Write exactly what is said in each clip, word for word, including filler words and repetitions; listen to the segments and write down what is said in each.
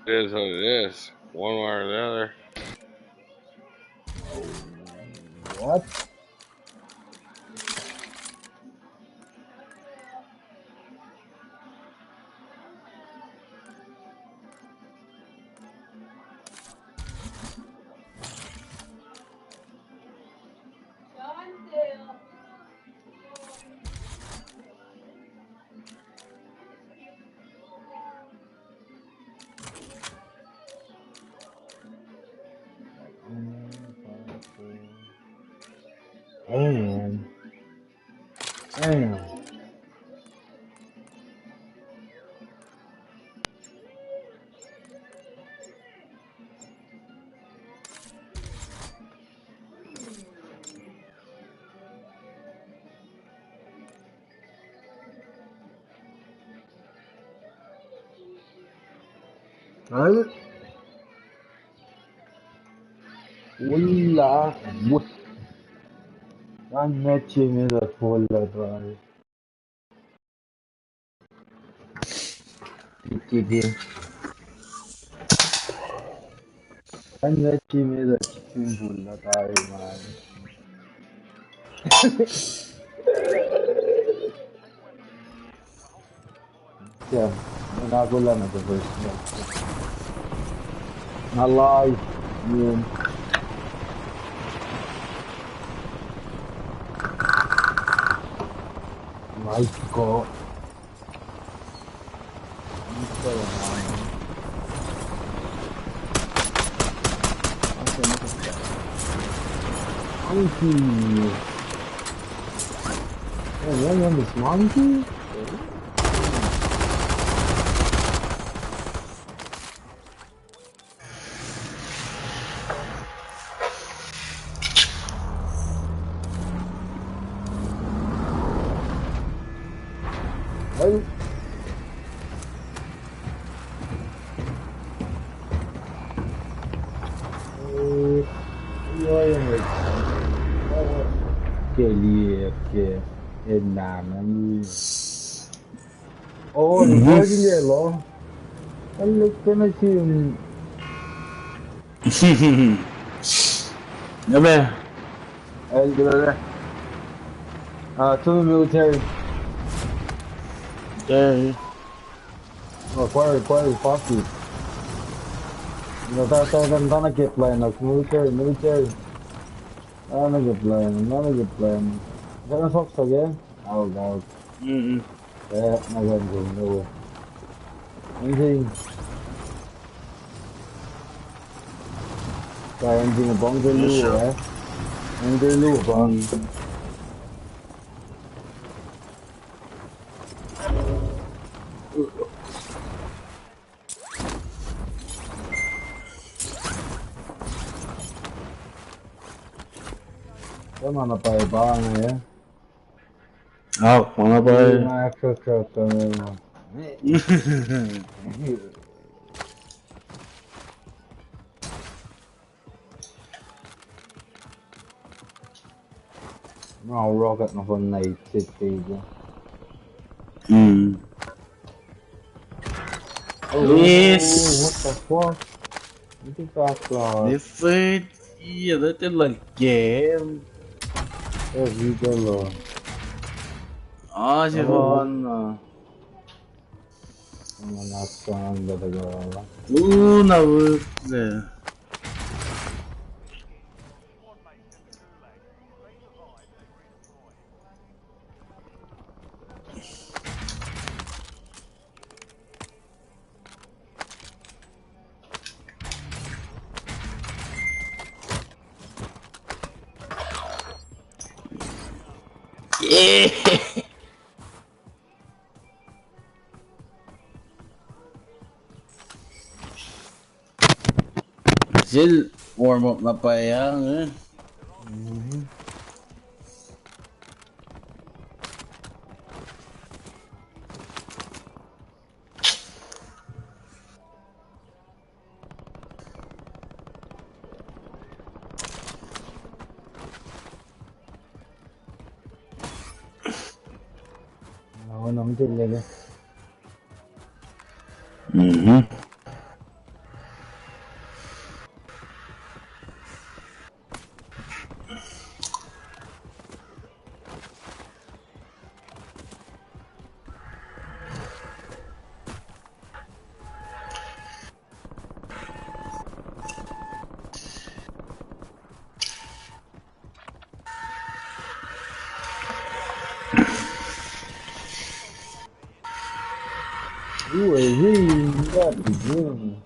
It is what it is, one way or the other. What? Damn. Damn. Al. Ulla. Mut. Kan match me da folla try. Titi. Kan match me da folla try, man. Yeah, na kulah na the first. Na live, man. Live ko. Monkey. Oh, one on this monkey? Ke liye ke enam. Oh, ni ko liye lo. Al kena sim. Name. El kena. Ah, to the military. Okay. Oh, quarry, quarry, fuck you. No, ta, ta, ta, ta na ke plan, no, military, military. Ta na ke plan, ta na ke plan. Kena socks again? Out, out. Mm-mm. Eh, na ke plan, no. Anything? Kaya anything, bang ke lu, eh? Bang ke lu, bang. Kena na pa ba na, eh? Oh, mana pa. Ma extra shot, uh, no, rocket na phone na eight six eight. Hmm. Oh, yes. What the fuck? What the fuck? Defeat. Yeah, that is like game. Oh, we go. Ah, si fun. Ang anak sa ang gata-gata. Una, una. Still warm up na pa yang, eh? Mhm. Ako naman talaga. Mhm. Ooh, I really got the game.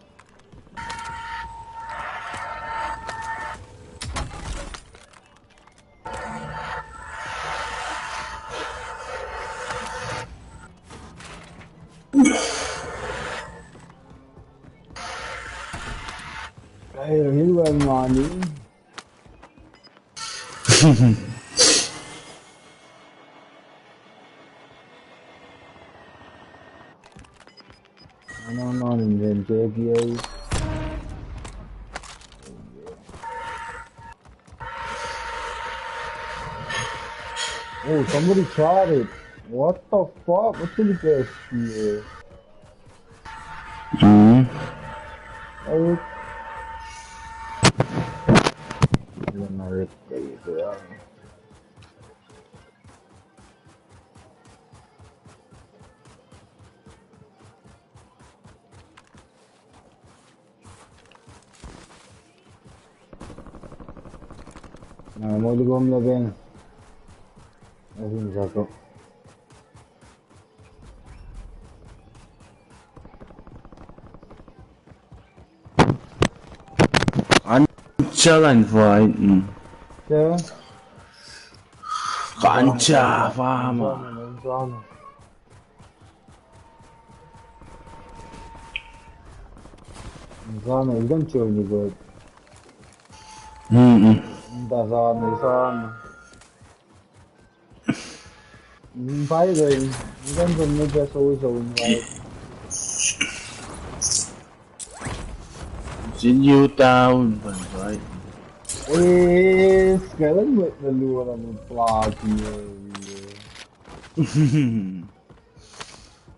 Kael, heal well, money. Ano, ano, ninjen J P A. Oh, somebody shot it. What the fuck? What did you guys see? Mm. Oh. Na, moli kom laben. Asin sako. Ancha lan fight, mm. Ke? Kancha, fama. Sana, you can join me, but. Mm-mm. Nda sana, sana. Mm, fine, then. You can join me, just always join, right? Send you down, right? Eh, skeleton with the lure on the block here.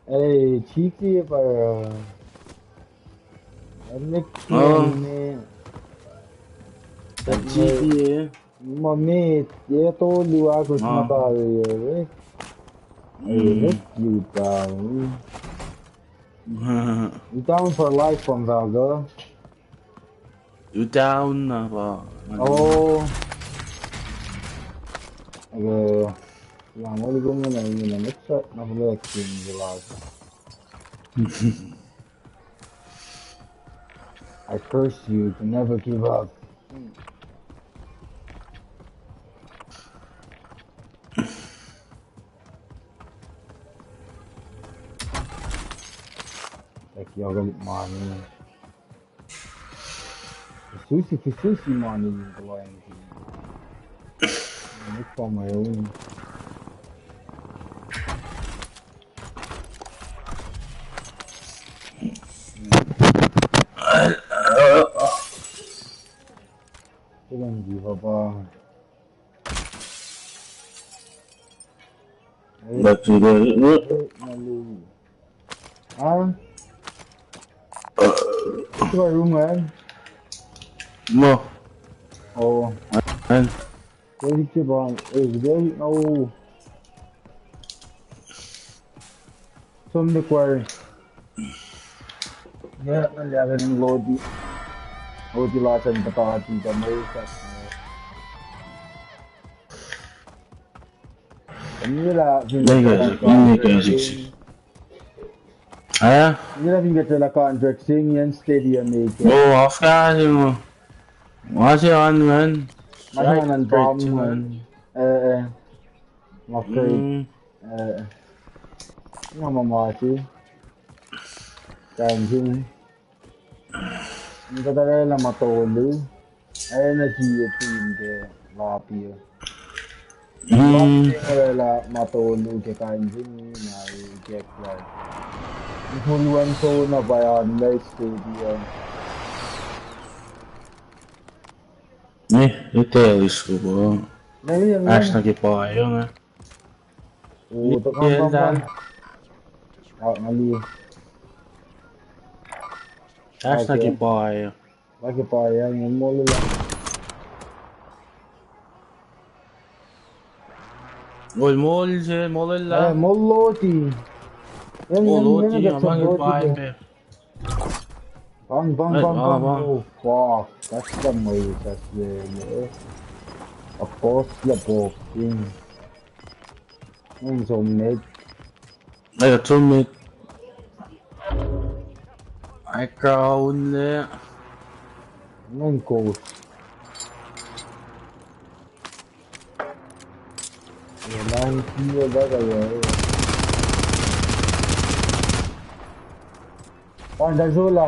Hey, G T A pa, uh, Nick, oh. Nick, G T A. Ma me, ye tolu agus, ah, ma tari, eh. Hey, mm. Nick, you down. You down for life from Valga. You down na pa. Oh. Okay. Yeah, I'm only going in and in the next shot. Not like in the last. I curse you to never give up. Like, y'all gonna get mine, man. Sushi, sushi money in the line. It's for my own. Don't give up, uh. Back to the, huh? Huh? Ito ka room, man? No. Oh. Man. Very cheap, ah. Eh, very, no. Som the quarry. Yeah, na liakan lodi. Lodi lasan patati ka mai sa. Nila, nila, nila, nila, ah? Nila, nila, nila, contract sing yan stadium, eh. Oh, of course, you know. What's your on, man? What's your on, bomb, man? Eh, eh. Makri. Mm. Eh. Nga mamati. Tangin. Nga tatarela matolu. Ay na siye team ke lobby. Mm. Lobby la matolu ke kanjin na i ke club. Ifuluan so na bayan na stadium. Ni, ni telis ko bo. Ash na ke payo na. Oh, to come, come, come. Ah, mali. Ash na ke payo. Laki pa ya, ngan molila. Ol mol se, molila. Eh, mol loti. Mol loti, amang pa. Bang, bang, bang, bang. Oh, fuck. That's the way, that's the way. Of course, the ball. Ngan som net. Ega som net. Ai crown le. Ngan ko. Ngan kill back ayo. Pan da zola.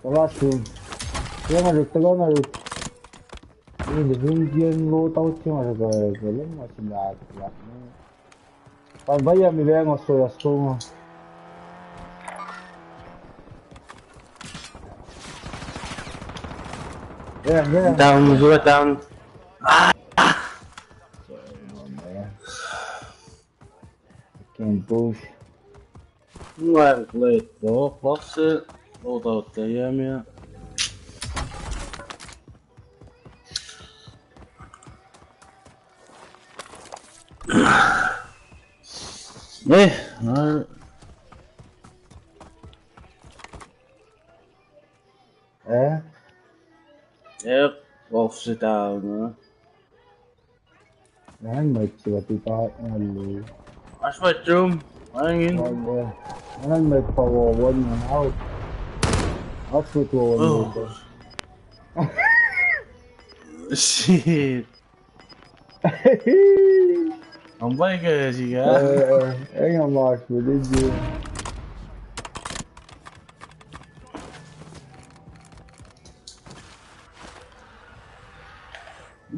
Tala su. Kena rik, tala na rik. Ini ring kian lo tau cima sa ka, ka lem masih lah. Pan bayam ibe ngo soya stoma. Yeah, yeah. Down, go down. Ah! Can't push. Well played, bro. Box it. Hold out there, yeah, man. Eh, no. Eh? Yep, off the town, huh? Ngan mwet se pati pa ngan lu. Oasr mwet room, hangin. Ngan mwet pa wo one out. Oasr mwet wo one out. Shit. Am pai ke sika. Eh, eh, eh, nga mas pwede je.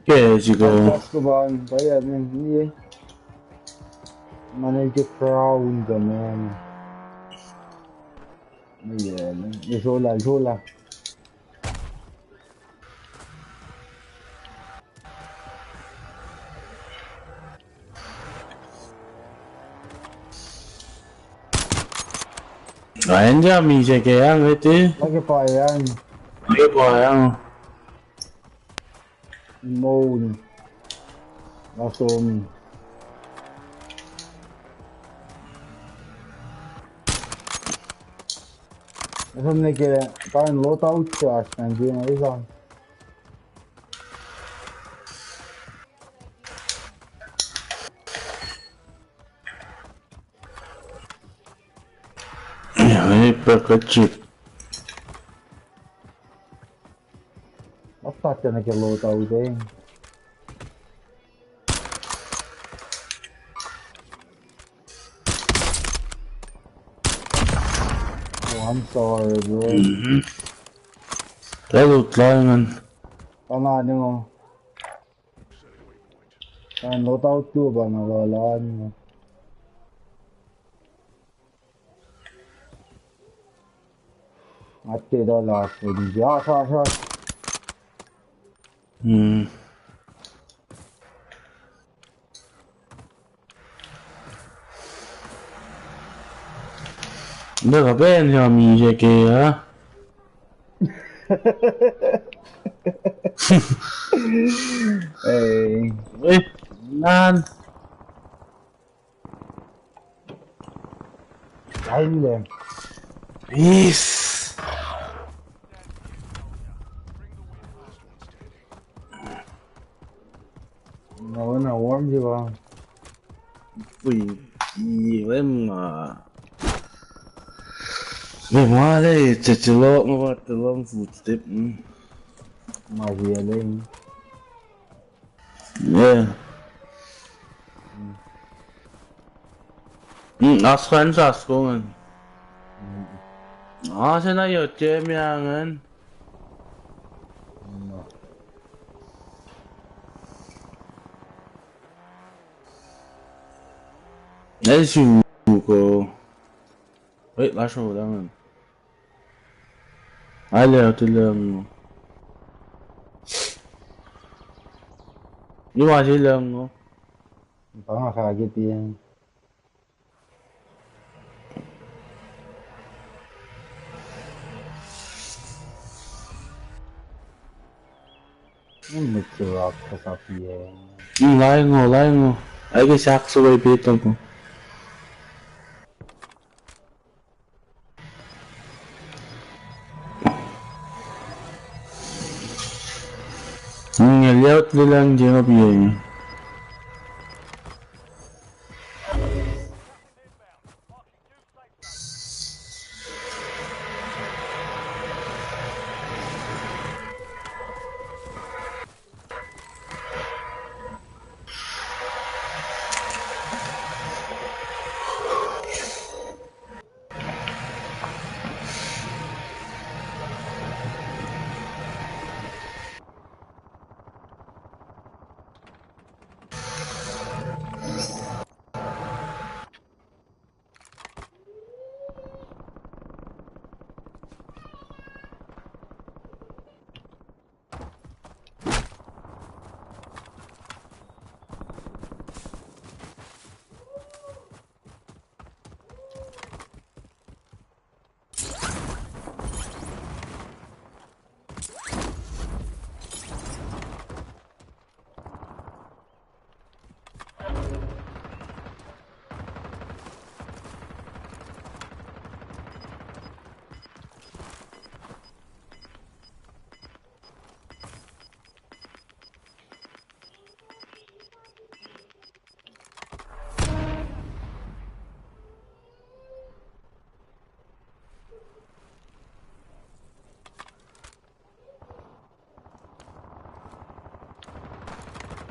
Ke sika. Pas ko ban, paya ni, ni. Mana ke crown ka man. Ni, ni sola, sola. Nga enja mi se ke yang eti. Lagi pa yang. Lagi pa yang. Moul. Lasom. Lasom ne ke kain loadout se oasr ngan ke nga isa. Ai, package. Oasr pattern ke loadout e. Oh, I'm sorry, bro. Mhm. That look lying. Tama ni mo. Kan loadout tu ba na la la ni mo. Ate da la pun ya sa sa. Hmm. Nda ka ben ya mi je ke ya. Hey. Wait, man. Kain le. Yes. Na, na warm di ba. Pui, i, lem, ah. Lem, ah, le, te, te lo, ma ba, te long footstep, hmm. Ma, le, le. Yeah. Hmm, oasr kan sa skongan. Hmm. Oasr na yot ke meangan. Hmm. Nel su ko. Wait, last round, hang on. Ai, le, tu le, um. Ni ma si le, um. Pa nga ka ke ti. Mwet se rock ka sa pia. Hmm, laingo, laingo. Ai ke sak su wi peta ko. Nge liaut lilang jengap yeng.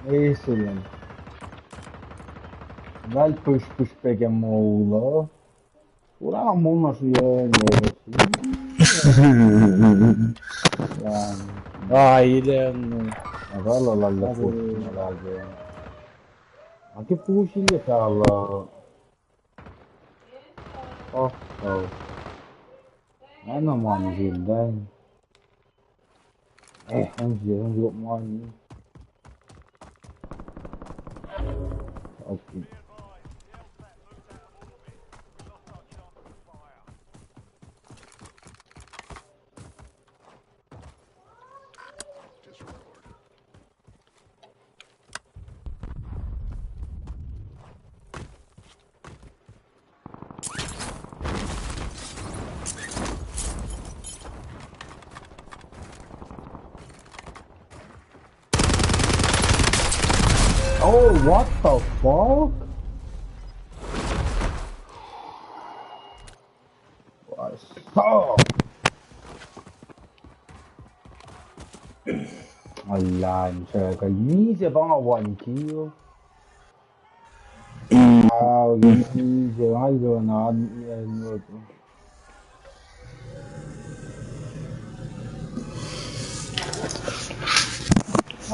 Excellent. Lal push push pac ke moul uh. Ura moul na su ye ne. Ah, ile. Aga la la la push na la ke. Ake push ile ka la. Oh, oh. Ano man zin dan. Eh, ang zin, ang zin man. Okay. Oh, what the fuck? What's up? Alan, siya ka easy pa nga one kill. Ah, easy, nga ilo na, ah, no.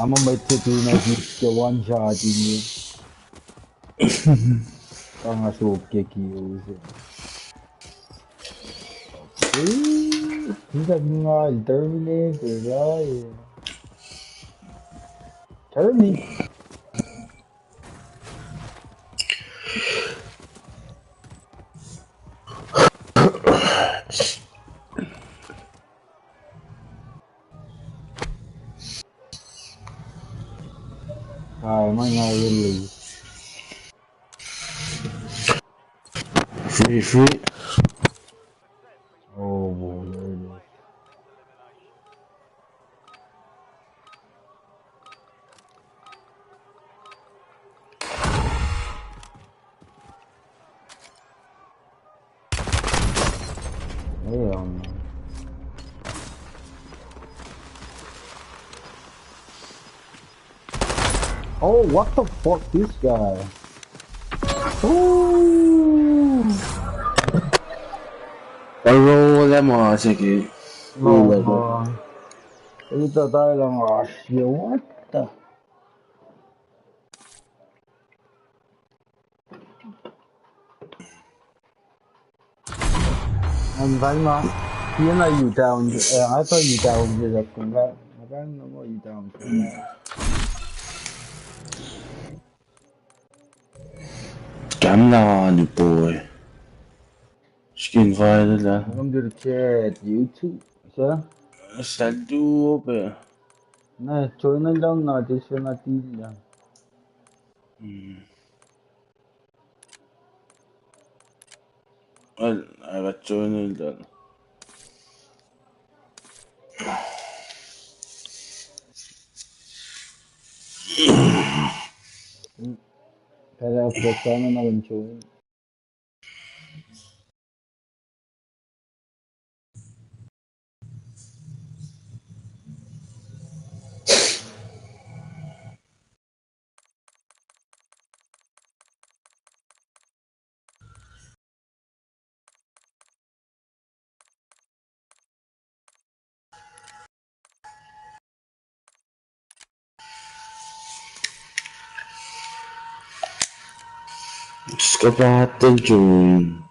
Ama ma titu na ke one shot ini. Kanga sop ke kills. Eh, hindi nga Terminator, eh. Terminator. Ay, ma nga release. Free, free. Oh, boy, there it is. Damn. Oh, what the fuck, this guy? Ooh. Paro lah ma seke. No, ma. Ita tayo lang, ah, shit, what the? Ang bang ma, yun na U-Town, eh, I thought U-Town did that thing, right? I don't know what U-Town. Kam na ni boy. Skin viral lah. Welcome to the chat, YouTube, sir. Sadu ope. Na, join lang na, this na tila. Hmm. Well, I got joined with that. Kaya ako sana na lang join. Just go back and join.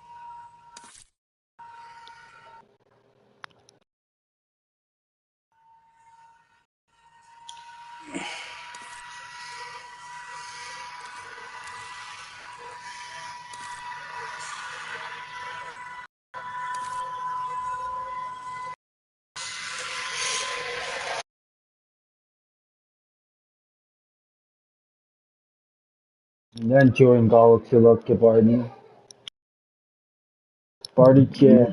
Ngan join kawuck se luhk ke party. Party chat.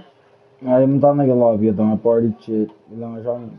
Nga muhta nuh ke lobby, tuh nga party chat. Ilang asang.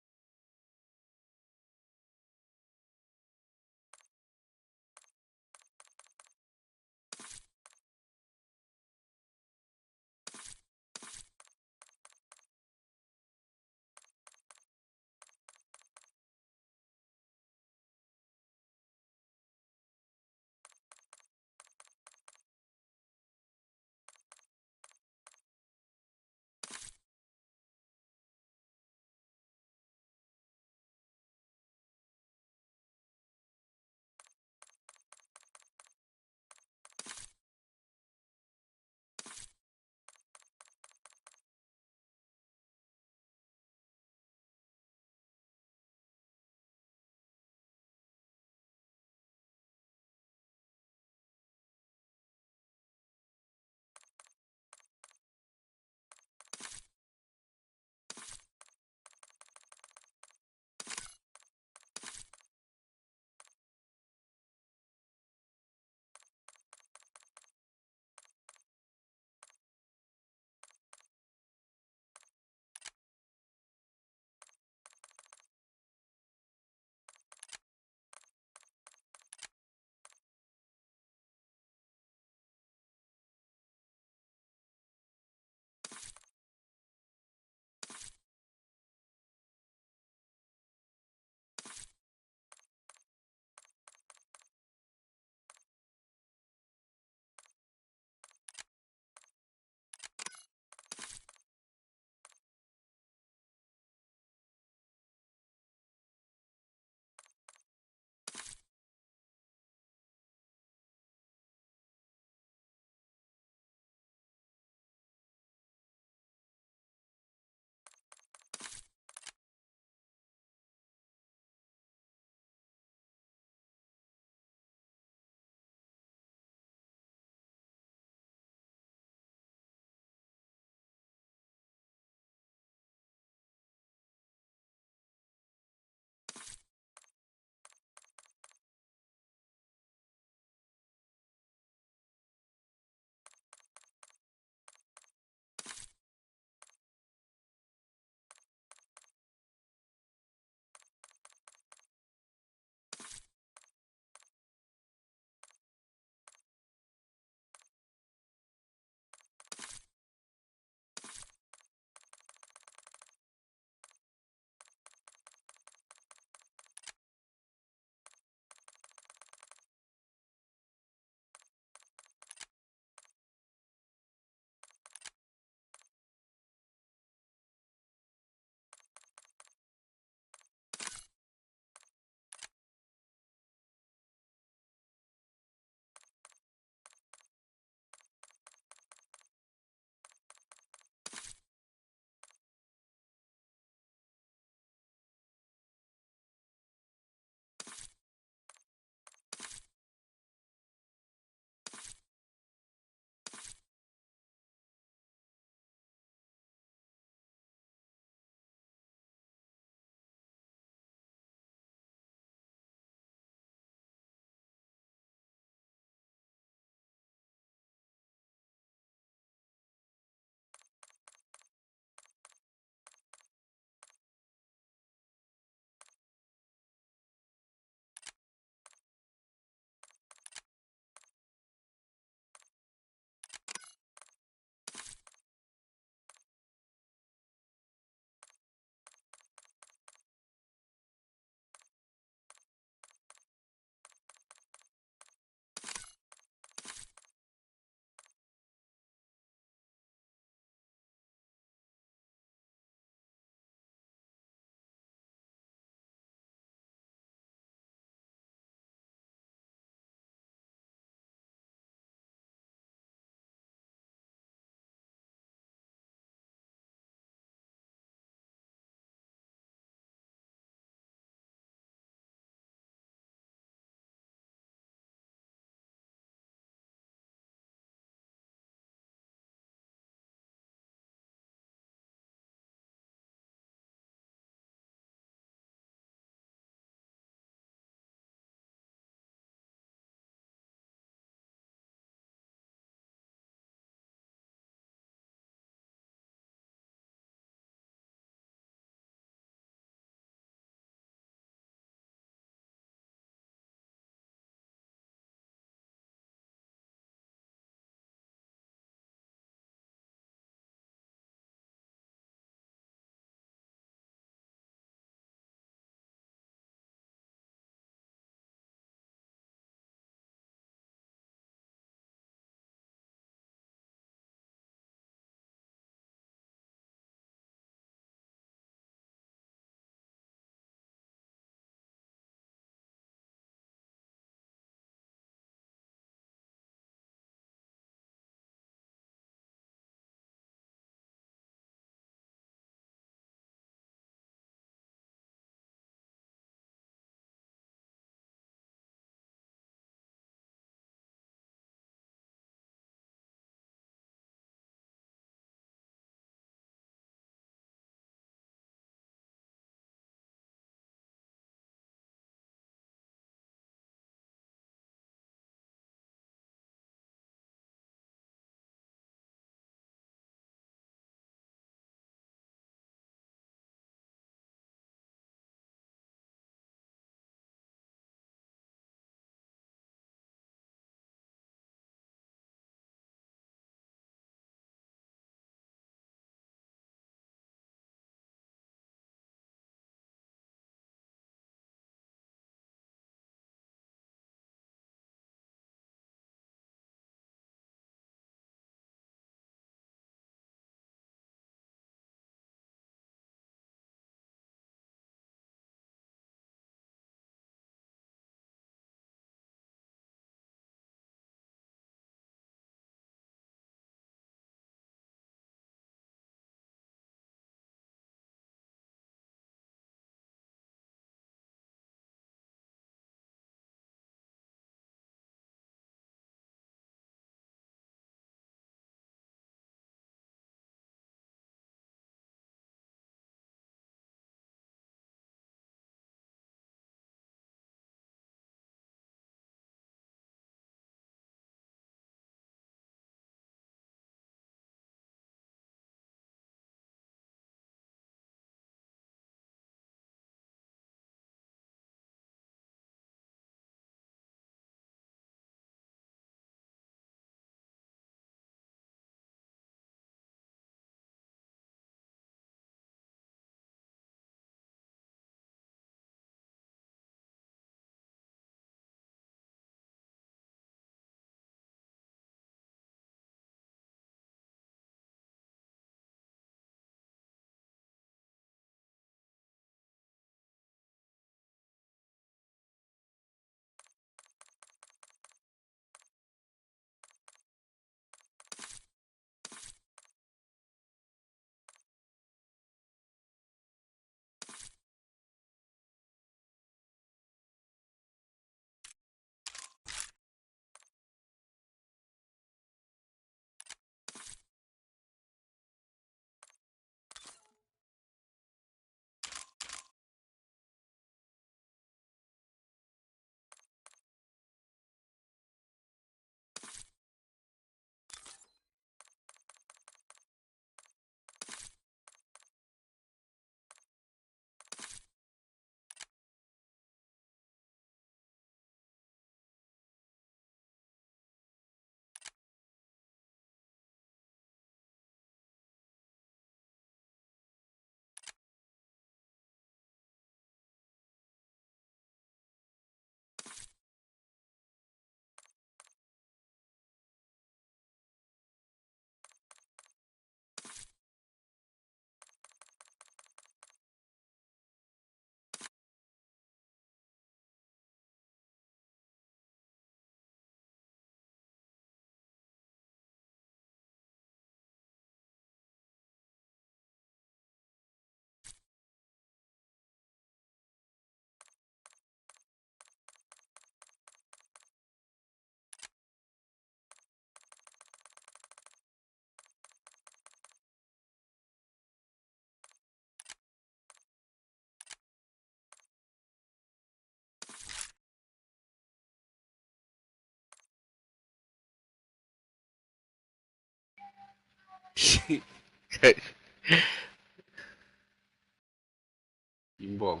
Imbong.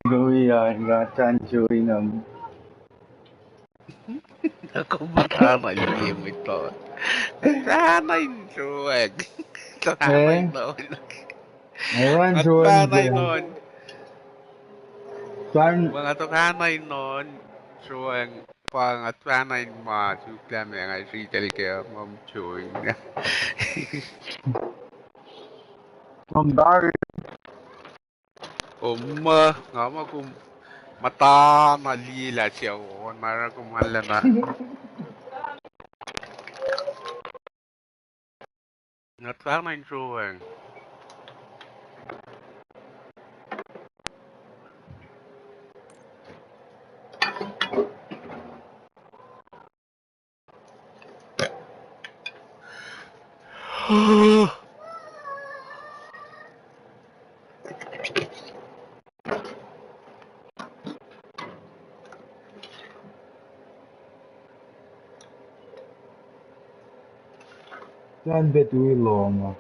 Kui ah, nga tan join am. Kom muhtana liye mwet uh. Muhtana in sruhweng. Muhtana in on. Muhtana in on. Muhtana in on sruhweng. Pa nga muhtana in ma suklah me nga srital ke mom join. Kom tari. Kom muh, nga muh kom muhtana liye lah sie on, ma oruh kom muhlana. Nga muhtana in sruhweng. Sacn pac tui lohm uh.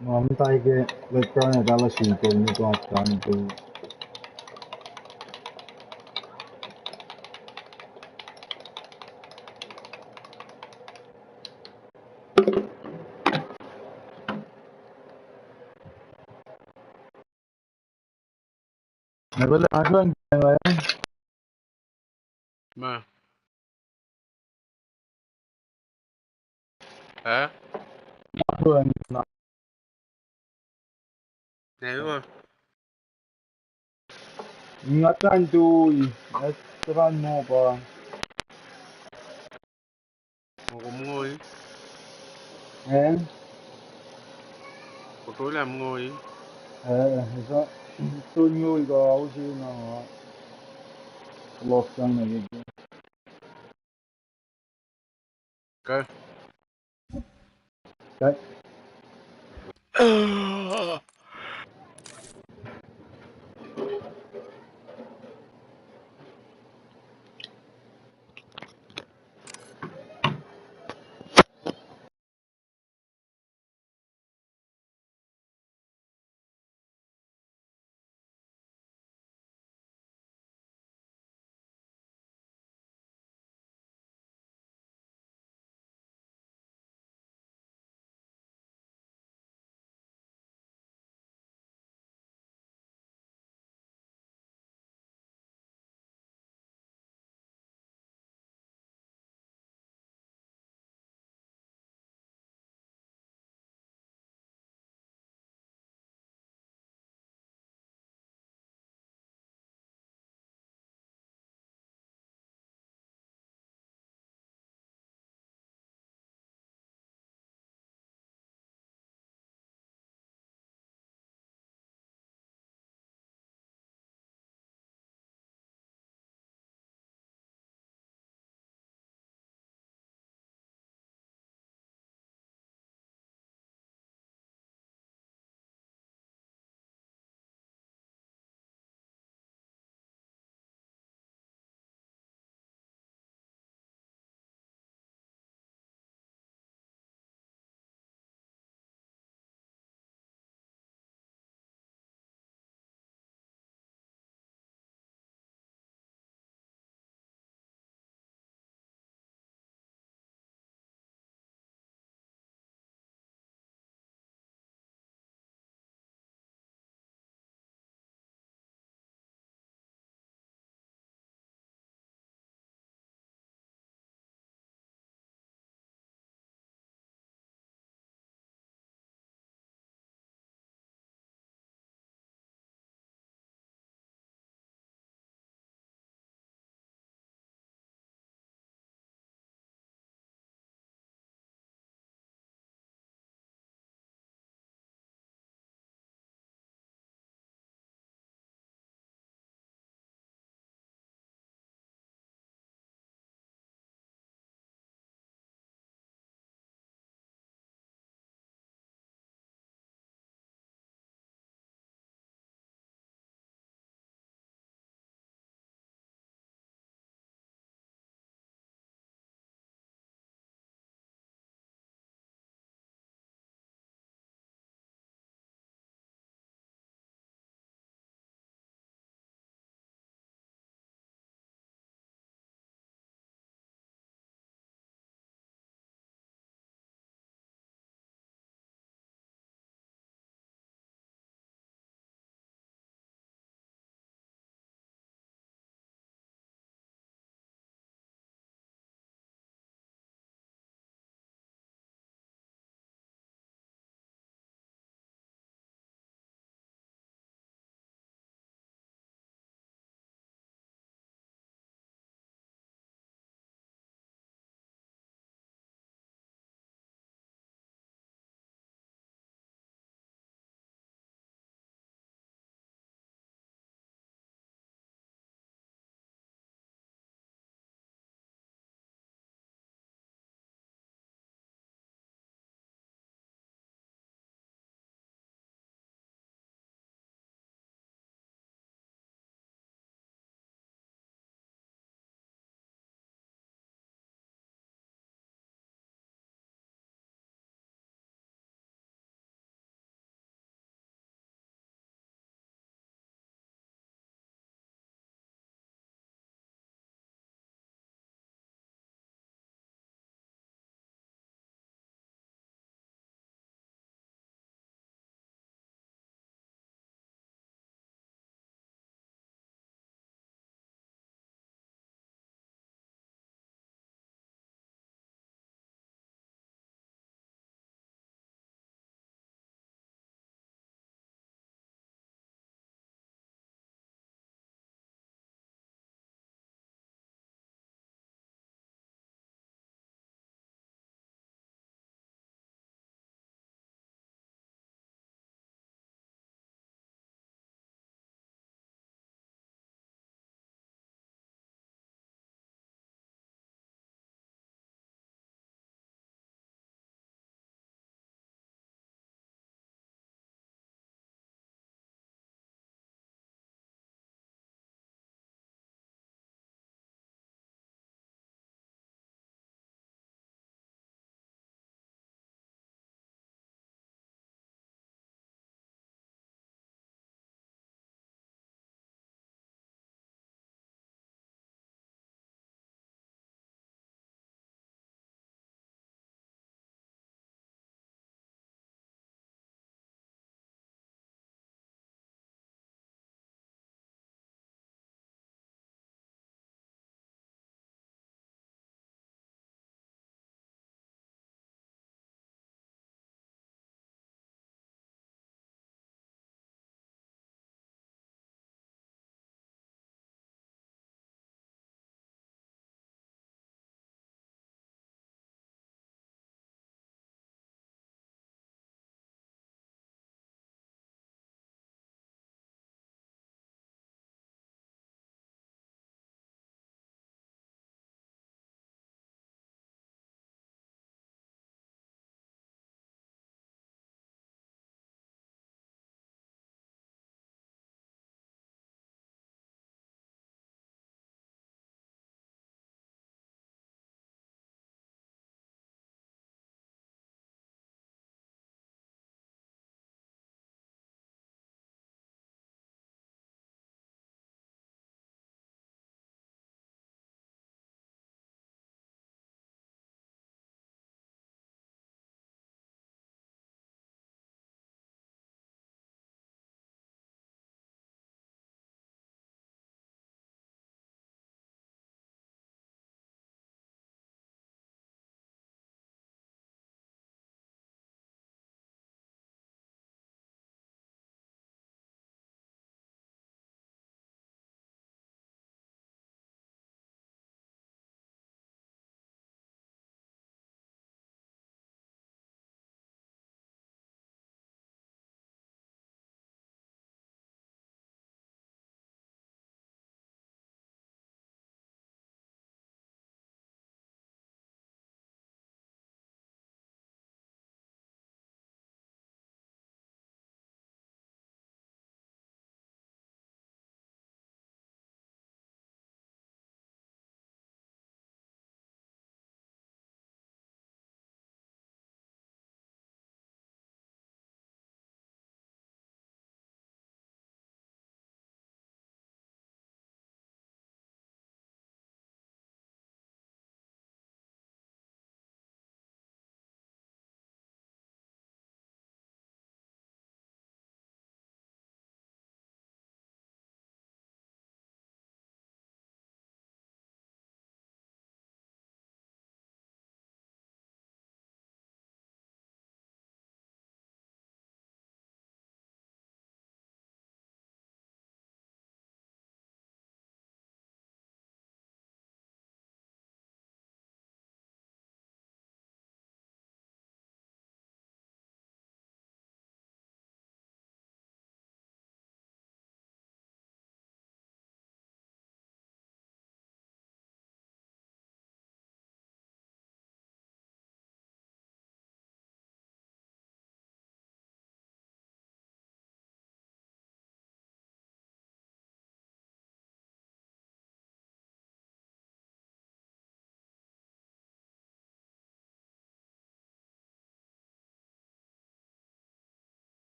Ma muhta ke lwet pruhe tala sikol ni kuht kan tu. Na pwacye, nga sruhn ma. Eh? Nga sruhn na. Ne, uh. Nga tan tui, eh, turan mo pa. Kom ngoi. Eh? Kotol am ngoi. Eh, sa, sun ngoi ka usi na nga. Lost ang na gigi. Ka. Ka.